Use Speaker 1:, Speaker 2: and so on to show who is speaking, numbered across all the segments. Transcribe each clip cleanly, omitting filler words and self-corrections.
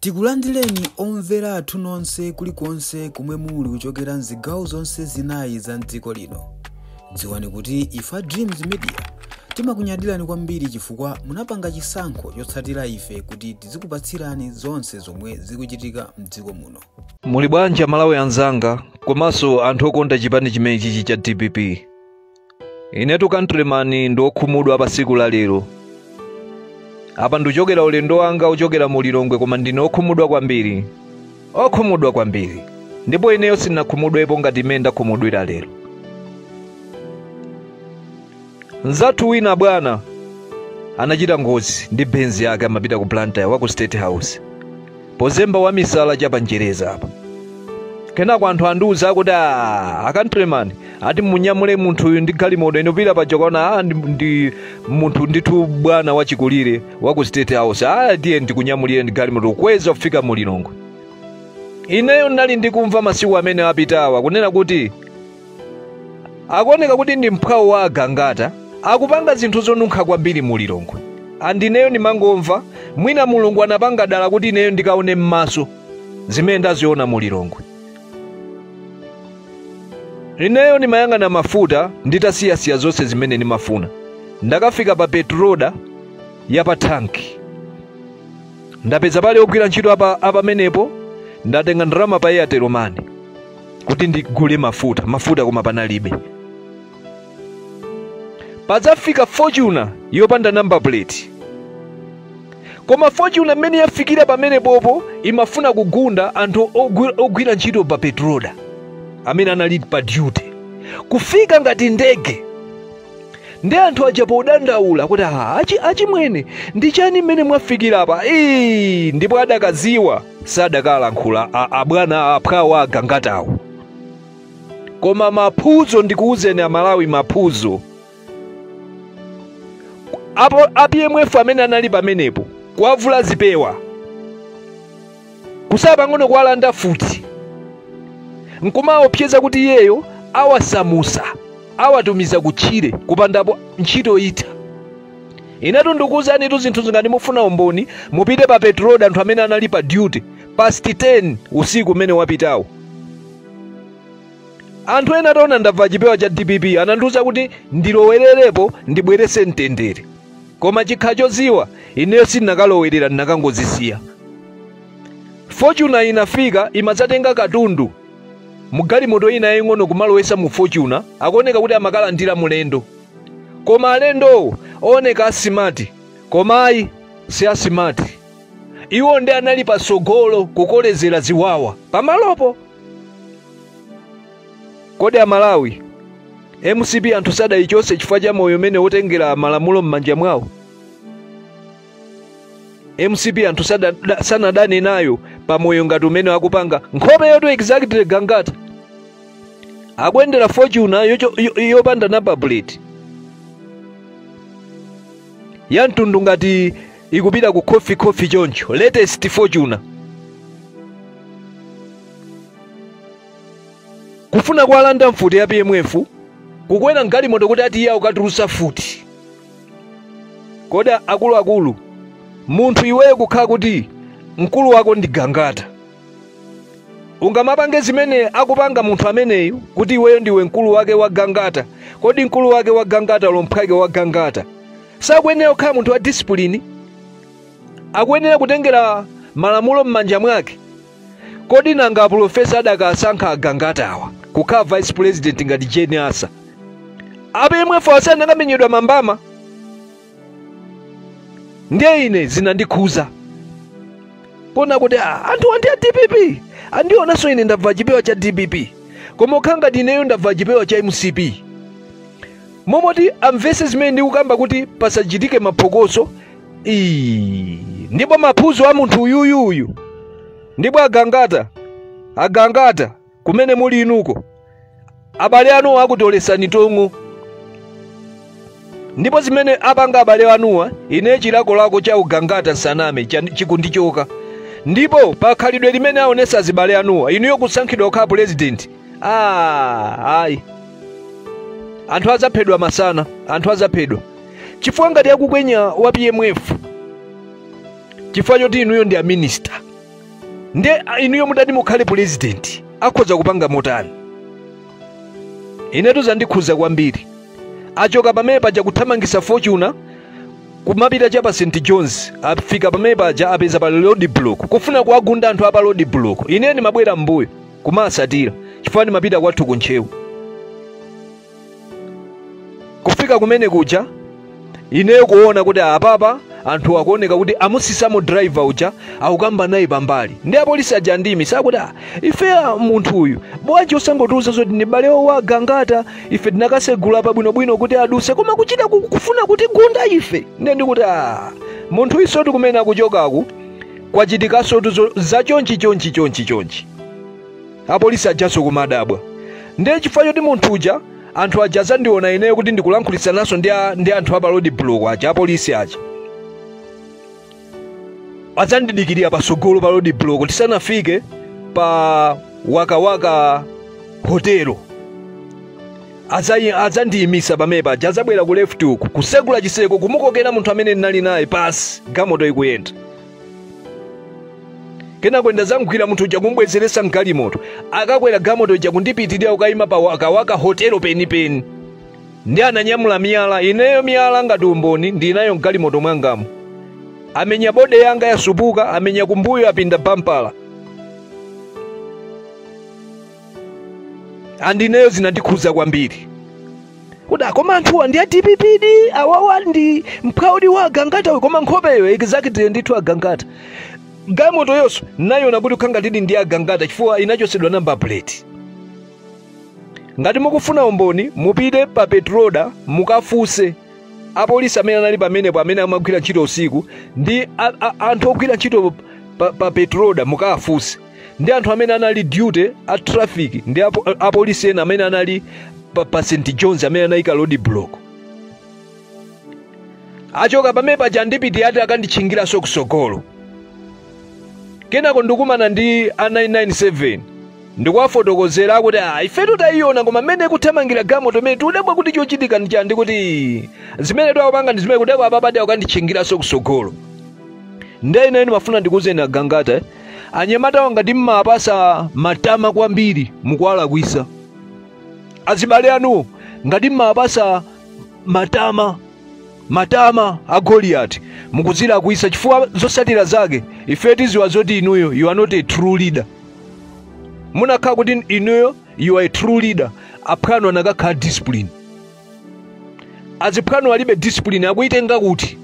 Speaker 1: Tikulandireni omvera athu nonse kulikonse komwe muli kuchokera mzigawo zonse zinayi za mdziko lino. Dziwani kuti ife Dreams Media timakunyadirani kwambiri chifukwa munapanga chisankho chotsatira ife kuti tizikupatsirani zonse zomwe zikuchitika mdziko muno.
Speaker 2: Muli bwanji Amalawi anzanga komanso anthu okonda chipani chimenechi cha DPP? Inetu Countryman ndi okhumudwa pa tsiku la lero. Apa ndikuchokera ulendo wanga uchokera mu Lilongwe, koma ndine okhumudwa kwambiri, okhumudwa kwambiri, ndipo ineyo sindinakhumudwepo ngati imene ndakhumudwira lero. Mzathu wina bwana anachita ngozi ndi Benz yake, amapita ku Blantyre wa ku State House pozemba wa misala chapanjereza apa. Kenako anthu andiuza kuti a Countryman ati munyamule munthu uyu ndi galimoto ino pita paja kaona ndi munthu ndithu bwana wachikulire wa ku State House, tiye ndikunyamulire ndi galimoto kukweza kufika mu Lilongwe. Ineyo ndinali ndikumva masiku amene apitawa kunena kuti akuoneka kuti ndi mphwawo wa agangata akupanga zinthu zonunkha kwambiri mu Lilongwe. Andineyo ndimangomva mwina Mulungu anapanga dala kuti ineyo ndikaone m'maso zimene ndaziona mu Lilongwe. Ineyo ndimayang'ana mafuta nditasiyasiya zonse zimene ndimafuna. Ndakafika pa petroda ya pa tanki, ndapeza pale ogwira ntchito apamenepo, ndatenga ndalama pa Airtel Money kuti ndigule mafuta koma panalibe. Padzafika Fortuner yopanda number plate, koma Fortuner mmene yafikira pamenepopo imafuna kugunda anthu ogwira ntchito pa petroda amene anali pa duty, kufika ngati ndege. Ndi anthu aja podandaula kuti achimwene ndi chani mmene mwafikira apa? Ndipo adakaziwa sadakalankhula abwana aphwawo agangatawo. Koma maphuzo, ndikuwuzeni Amalawi, maphuzo apo a PMF amene anali pamenepo kuwavula zipewa, kusala pang'ono kuwalanda futi, nkumaopseza kuti iyeyo awasamusa awatumiza kutchire kupandapo ntchito itha. Inetu ndikuwuzanitu zinthu zingati mufuna umboni mupite pa petrol, anthu amene anali pa duty past 10 usiku umene wapitawo. Anthu ena ataona ndabva chipewa cha DPP anandiwuza kuti ndilowererepo ndibwerese mtendere, koma chikha choziwa ineyo sindinakalowerera, ndinakangozisiya. Fortuner inafika imadzatenga katundu mugalimoto ina yaying'ono kumalowesa mu Fortuner, akuoneka kuti amakalandira mulendo, koma alendowo ooneka asimati, koma ayi si asimati. Iwo ndi anali pasogolo kukolezera ziwawa pamalopo. Kodi Amalawi, MCP anthu sadayichonse chifukwa cha moyo umene wotengera malamulo m'manja mwawo? MCP anthu sanadane nayo pamoyo ngati umene akupanga nkhope yoto exactly gangata akuyendera Fortuner yopanda number plate ya mtundu ngati ikupita ku coffee coffee choncho, latest Fortuner, kufuna kuwalanda mfuti ya PMF, kukwera mgalimoto kuti ati iye akatulusa futi. Kodi akuluakulu, munthu iweyo kukhala kuti mkulu wako ndi gangata, ungamapange zimene akupanga munthu ameneyu kuti iweyo ndiwe mkulu wake wa gangata? Kodi mkulu wake wa gangata lomphwake wa gangata sakuyenera kukhala munthu wa discipline? Akuyenera kutengera malamulo m'manja mwake? Kodi nanga profesa adakasankha agangatawa kukhala vice president ngati Jane Ansah, a PMF asanakamenyedwa mambama? Ndiye ine zinandikhuza pona kuti anthu andi a DPP andionanso ine ndabva chipewa cha DPP, koma ukhala ngati ineyo ndabva chipewa cha MCP, momoti amvese zimene ndikukamba kuti pasachitike maphokoso. Ndipo maphuzo a munthu uyuyuyu, ndipo agangata kumene muli inuko, abale anu akutolesani tong'o. Ndipo zimene apanga abale anuwa, ine chilakolako cha ugangata nsaname chikundichoka. Ndipo pakhalidwe limene aonesa azibale anuwa, inuyo kusankhidwa kukhala president, ayi, anthu azaphedwa masana, anthu azaphedwa chifukwa ngati akukwenya wa PMF chifukwa choti inuyo ndi a minister. Ndiye inuyo mutati mukhale president, akhoza kupanga motani? Inetu zandikhuza kwambiri. Achoka pamene paja kuthamangisa Fortuner kumapita cha pa St John's, afika pamene paja apeza pa road block, kufuna kuwagunda anthu apa road block. Ine ndimabwera mbuyo kumasatira chifukwa ndimapita kwathu kuntchewu. Kufika kumene kuja ineyo kuona kuti apapa anthu akuoneka kuti amusisamo driver uja akukamba naye pambali, ndi apolisi aja ndimi sakuti ife munthu uyu bwanji osangotiuza zoti ndi bale wa Gangata, ife tinakasegula pabwinobwino kuti aduse, koma kuchita kufuna kuti gunda ife. Ndiye ndikuti munthu isotu kumene akuchokaku kwachitikasotu za chonchi chonchi chonchi chonchi. Apolisi ajaso kumadabwa. Ndiye chifukwa choti munthu uja anthu aja azandiona ineyo kuti ndikulankhulitsa ndi anthu apa road block aja, apolisi aja adzandidikirira pasogolo pa road block tisanafike pa Wakawaka hotelo. Adzandiyimisa pamene paja, adzabwera ku left uku kusegula chiseko kumukokera munthu amene ndinali naye pasi, galimoto ikuyenda. Kenako ndazamugwira munthu uja kumbwezeresa mgalimoto, akakwera galimoto ija kundipitirira kukayima pa Wakawaka hotelo penipeni. Ndi ananyamula miyala, ineyo miyala ngati umboni ndinayo mgalimoto mwangamo. Amenya bode yanga yasupuka, amenya kumbuyo apinda bampala. Andineyo zinandikhuza kwambiri. Kuda koma anthuwa ndi a DPP awawa ndi mphwaudi wa Gangata, koma nkhopeyo exactly ndithu a Gangata. Galimoto yonso nayo nakuti khanga tili ndi a Gangata chifukwa inachosedwa number plate. Ngati mukufuna umboni mupite pa Petroda mukafuse apolisi amene anali pamenepo amene amagwira ntchito usiku ndi anthu ogwira ntchito pa Petroda mukafuse, ndi anthu amene anali duty a traffic ndi apolisi ena amene anali pa St John's amene anayika road block. Achoka pamene paja ndipiti ati akanditchingiranso kusogolo. Kenako ndikumana ndi a 997 ndikuwafotokozera kuti ifetu tayiona koma mmene kuthamangira galimoto imene tikudabwa kuti chochitika ndi chani, kuti zimene tiwapanga ndi zimene kudabwa apapadi akanditchingiranso kusogolo. Ndiye ine ndimafuna ndikuwuzeni Agangata, anyamata wanga ndimapasa matama kwambiri mukuwalakwisa. Azibale anu ngati mmapasa matama a Goliath mukuzilakwisa, chifukwa zosatira zake ife tiziwa zoti inuyo you are not a true leader. Munakhala kuti inuyo you are a true leader, aphwanu anakakhala discipline. Aziphwanu alibe discipline, akuitenga kuti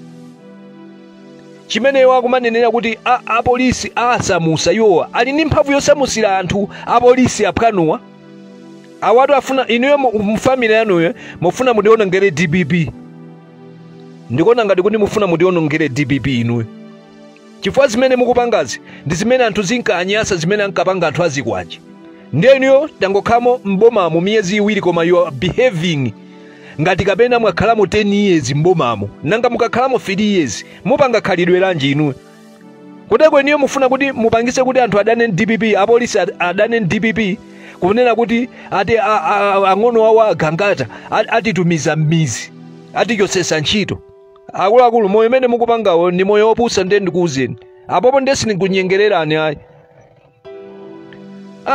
Speaker 2: chimene wakumanenera kuti apolisi asamusa iwowa ali ndi mphamvu yosamusira anthu. Apolisi aphwanuwa awatu afuna inuyo mfamily yanuyo mufuna mudionongere DPP. Ndikuona ngati kuti mufuna mudionongere DPP inuyo, chifukwa zimene mukupangazi ndi zimene anthu zinkanyasa, zimene ankapanga anthu azikwanje. Ndiye inuyo tangokhamo mbomamo miyezi iwiri, koma you are behaving ngati kapena mwakhalamo 10 years mbomamo. Nanga mukakhalamo 3 years mupanga khalidwe lanji inuyo? Kuteko inuyo mufuna kuti mupangise kuti anthu adane DPP, apolisi adane DPP, kunena kuti ati ang'ono awo Agangata atitumiza m'mizi, atichosesa ntchito. Akuluakulu, moyo umene mukupangawo ndi moyo wopusa. Ndiye ndikuwuzeni apopo, ndiye sindikukunyengererani ayi.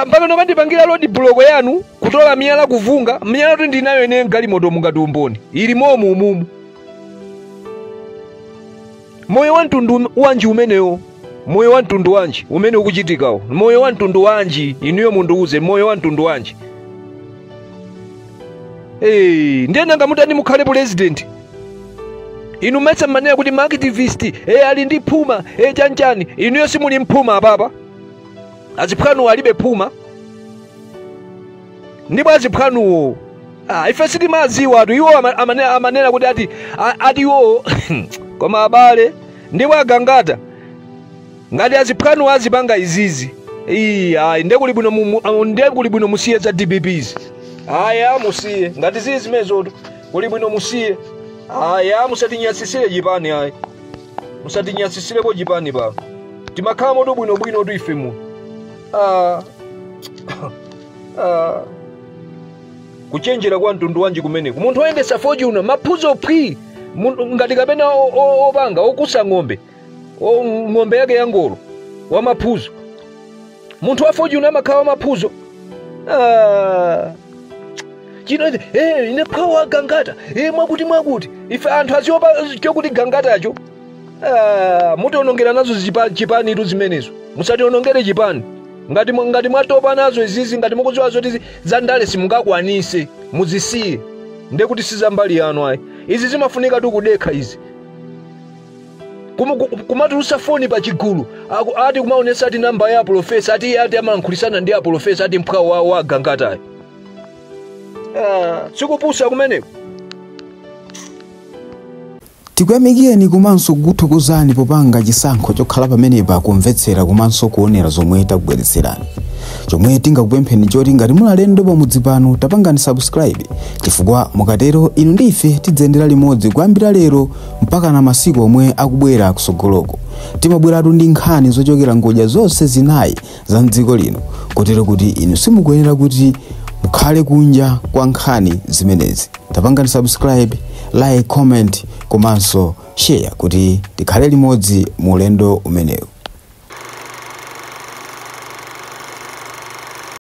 Speaker 2: Mpaka nokandipangira road block yanu kutola miyala kuvunga miyala kuti ndinayo ine galimoto mungati umboni ili momu umumu. Moyo wa mtundu wanji umenewo? Moyo wa mtundu wanji umene ukuchitikawo? Moyo wa mtundu wanji? Inuyo mundiuze, moyo wa mtundu wanji? Ndiye nanga mutani mukhale president? Inu metsa mmanena kuti ma activist ali ndi phuma chanchani. Inuyo simuli mphuma apapa. Aziphwanuwo alibe phuma, ndipo aziphwanuwo ife sitimaziwa atu. Iwo amanena kuti ati iwo koma abale ndipo Agangata ngati aziphwanuwo azipanga izizi, ayi, ndiye kuli bwino ndiye kuli bwino musiye za DPPs. Aya, musiye ngati zizi zimenezotu, kuli bwino musiye. Aya, musatinyasisire chipani, ayi, musatinyasisirepo chipani pano. Timakhala moto bwinobwino tu ife muno. Kuchenjera kwa mtundu wanji kumeneku? Munthu oyendesa Fortuner maphuzo phwi ngati kapena opanga okusa ng'ombe, ng'ombe yake ya ngolo wa maphuzo. Munthu wa Fortuner amakhala wamaphuzo. Ah. Chino ine phawa Gangata, mwakuti mwakuti ife anthu aziopa chokuti Gangatacho. Ah, mutionongera nazo chipanitu zimenezo. Musationongere chipani. Ngati mwatopa nazo izizi, ngati mukudziwa zoti zandale simungakwanise, muzisiye. Ndekuti sizambali yanu ayi. Izi zimafunika tu kudekha izi. Kumatulusa foni pa chigulu ati kumaonesa ati namba ya profesa, ati iye ati amalankhulitsana ndi a profesa, ati mphwawo wa Gangatayo. Ah, sikupusa kumeneko.
Speaker 1: Tikuyamikeni komanso kukuthokozani popanga chisankho chokhala pamenepa kumvetsera komanso kuonera zomwe takubweretserani. Chomwe tingakupempheni choti ngati muli alendo pamudzi pano, tapangani subscribe, chifukwa mukatero inu ndi ife tidzayendera limodzi kuyambira lero mpaka na masiku omwe akubwera kusogoloko. Timabweratu ndi nkhani zochokera ngodya zonse zinayi za mdziko lino, kotero kuti inu simukuyenera kuti mukhale kunja kwa nkhani zimenezi. Tapangani subscribe, like, comment komanso share kuti tikhale limodzi mu ulendo umenewu.